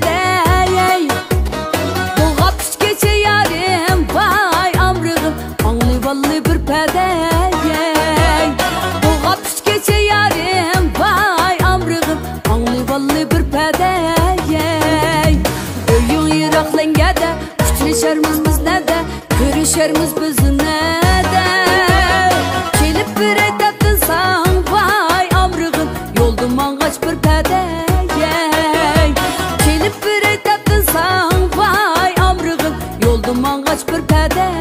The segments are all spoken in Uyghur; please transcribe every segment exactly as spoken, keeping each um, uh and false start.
دەي. بولغاپ ئۈچ كېچە يارىم، ۋاي ئامرىغىم، ئاڭلىۋاللى بىر پەدەي. بولغاپ ئۈچ كېچە يارىم، ۋاي ئامرىغىم، ئاڭلىۋاللى بىر پەدەي. ئۆيۈڭ يىراق لەڭگەدە، ئۇچرىشارمىز بىز نەدە، كۆرۈشەرمىز بىز نەدە؟ كېلىپ بېرەي دەپتىن ساڭ، ۋاي ئامرىغىم، يولدا ماڭغاچ بىر پەدەي. كېلىپ بېرەي دەپتىن ساڭ، ۋاي ئامرىغىم، يولدا ماڭغاچ بىر پەدەي.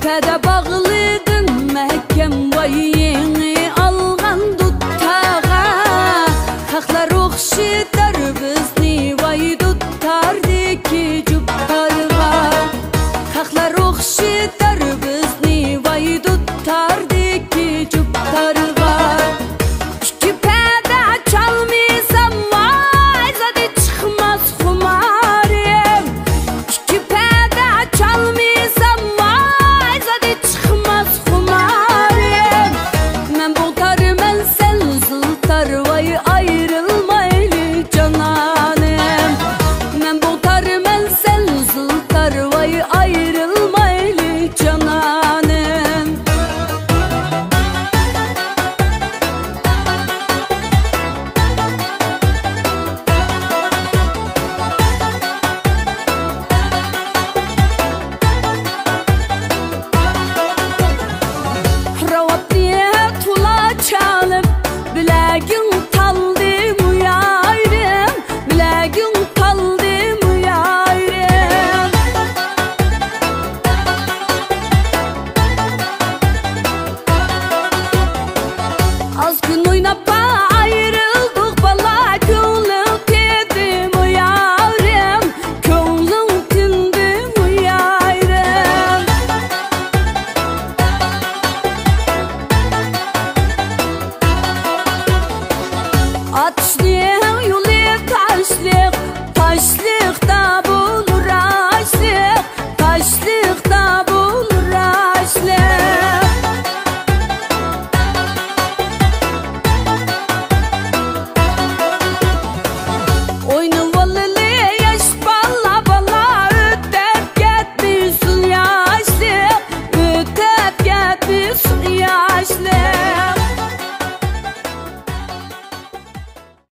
پەدە باغلىدىم مەھكەم، ۋاي يېڭى ئالغان دۇتارغا. خەقلەر ئوخشىتار بىزنى، ۋاي دۇتاردىكى جۇپپارغا. خەقلەر ئوخشىتار